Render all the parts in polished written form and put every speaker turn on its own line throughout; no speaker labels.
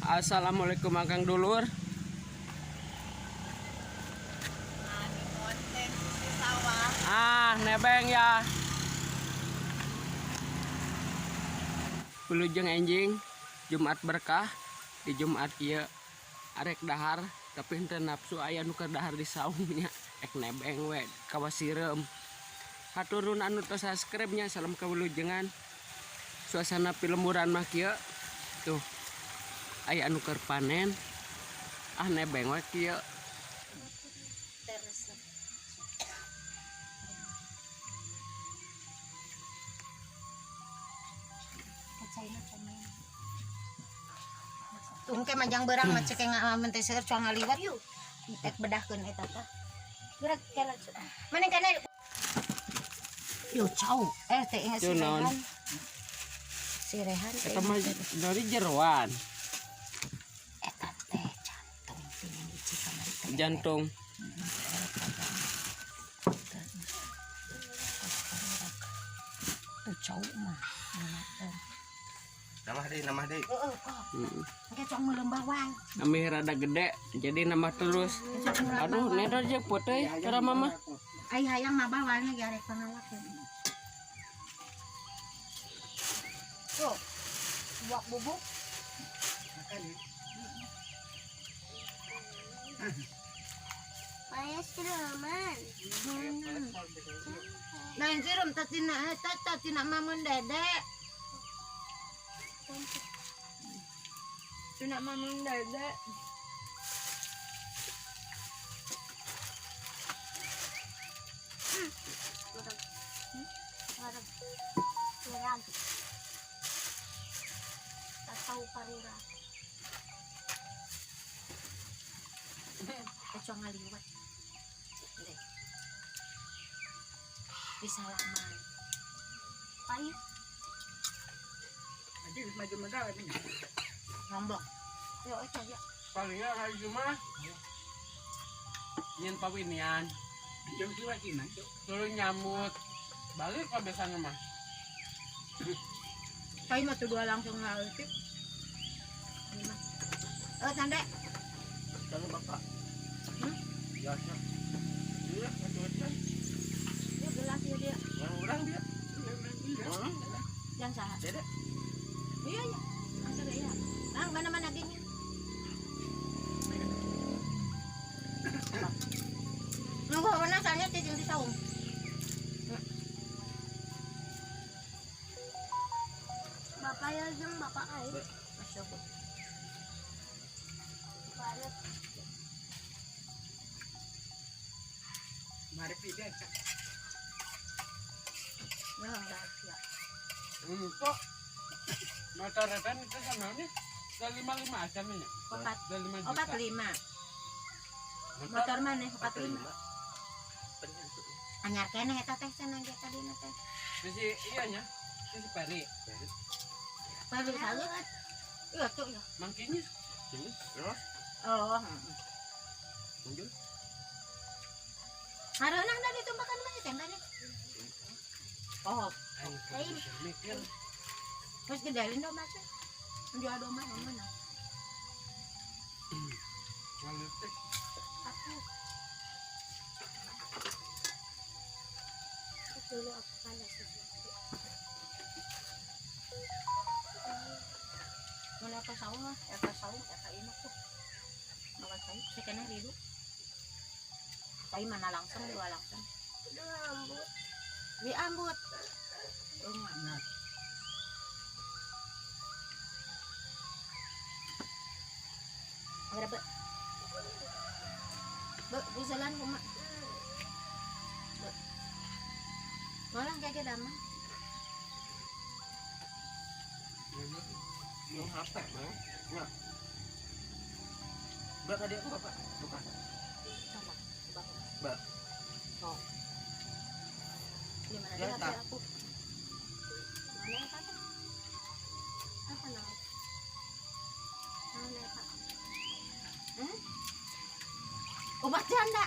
Assalamualaikum Akang Dulur. Ah, nebeng ya. Wilujeng enjing Jumat berkah. Di Jumat ieu arek dahar, tapi henteu nafsu aya nu keur dahar di saungnya, ek nebeng we kawas sireum. Hatur nuhun anu tos subscribe nya, salam kawilujengan. Suasana pilemburan mah kieu. Tuh. Aya anu keur panen. Ah, nebeng we kieu.
Tungke majang berang mah cek ngalaman teh seueur cuang ngaliwat. Ek bedahkeun eta tah. Gerak kela. Mana kana? Yo cau. Eh teh ingat si Rehan. Si Rehan.
Eta mah dari jeroan.
Eta teh jantung pingin hiji kamari teh.
Jantung.
Tuh cau mah.
Nambah deh, nambah deh.
Heeh, kok. Engke cong melembah wae.
Ami rada gede, jadi nambah terus. Aduh, neder jeung putih cara mama.
Ai hayang nambah wae ge arek pangalakeun. Tuh. Buak bubuk.
Payah sireman.
Lain sireum teh tina eta teh tina mamun dede. Tina mamun dede.
Merah. Atau parura.
Kacang ngaliwat. Deh. Bisa lama.
Payah.
Ngomblok. Yo itu ya.
Palingnya hari Jumat. Nyen pawinian. Turun nyamut. Balik kok biasanya mah.
Kayak mah tuh dua langsung ngaliwat. Eh tanda.
Jangan bapak.
Hmm?
Biasa. Iya, macam-macam.
Dia gelas ya dia.
Yang orang dia. Hmm.
Jangan salah.
Dede.
Iya ya. Angkat ya. Bang, mana mana gini. Nunggu mana soalnya cicing di saung.
Bapak ya jeung bapak aing.
Masya Allah.
Banget.
Ya, rahasia.
Kok motor retan itu sama ini udah 55 aja nih.
Opat.
Udah 5 juta.
45. Motor mana? 45. Anyar keneh eta teh cenah ge tadina teh.
Si iya nya. Si Peri.
Peri salut. Iya tuh ya.
Mangkinya.
Ini, terus.
Oh.
Muncul.
Hareunang da ditumbakan mah teh nih. Oh,
Mikir.
terus gedelin domba sih. Jual domba mana?
Ngalitik.
Aku. Dulu aku ada sesuatu.
Mana ka saung lah, eta saung, eta ini tuh. Makan cai, sekena ridu. Cai mana langsung, dua langsung.
Udah rambut.
Di ambut. Oh, Berapa? Be, buzalan kuma. Be. Malah kayak dama.
Yang HP, Bang. Nah. Mbak tadi aku bapak. Bukan.
Coba, coba.
Mbak.
Oh. Di mana
Ya,
dia HP
tak.
aku?
Mana ya Pak? Apa namanya? Mana ya Pak?
Hmm? Obat janda.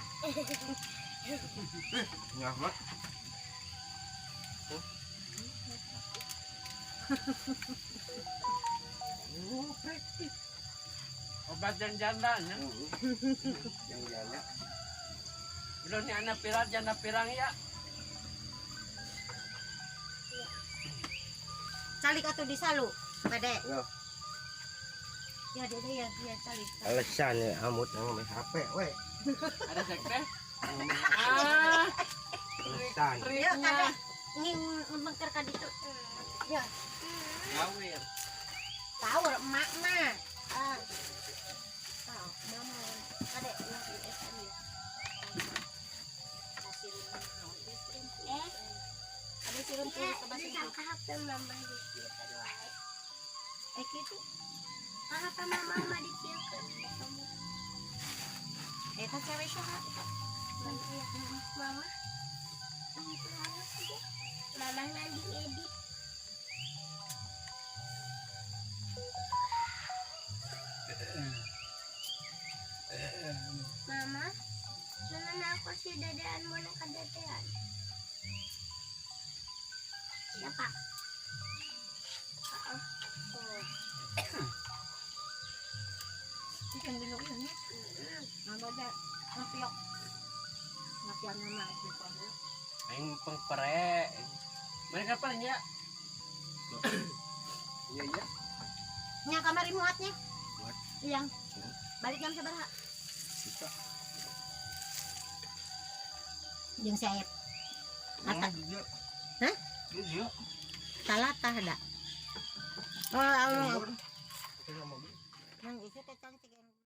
Nyamat. Oh, praktis.
Abad yang jandanya.
Yang janda.
Belum ni anak pirang janda pirang ya.
Calik atuh di salu. Bade.
Loh.
Ya dede ya ya calik.
Alasan ya amut yang main HP we.
Ada sekte? Ah,
Alasan.
Ya
triknya.
kada nging mengker ka ditu. Ya,
Ngawir.
power emak mah. Ah. Tahu, mama. Kade nasi esan ya. Nasi
Eh,
Ada sirum
ya,
ke basah.
disangka HP mama dikieun wae.
Eh gitu.
HP mama mah dikieun. Kamu
Eta cewek saha?
iya. Mama. Mama nanti edit. Mama, mama aku si dadean boneka dadean. Siapa? Oh.
Ikan dulu ini. Nambah ngapiok. Ngapiok nama itu.
Aing pengpere. Mereka kapan ya?
Iya iya.
Nya kamari muatnya.
Muat.
Iya. Balik jam sabaraha?
Bisa.
Jeung si Aep. Ata. Hah?
Iya.
Talatah da. Oh,
Lembur.
Nang itu teh cantik.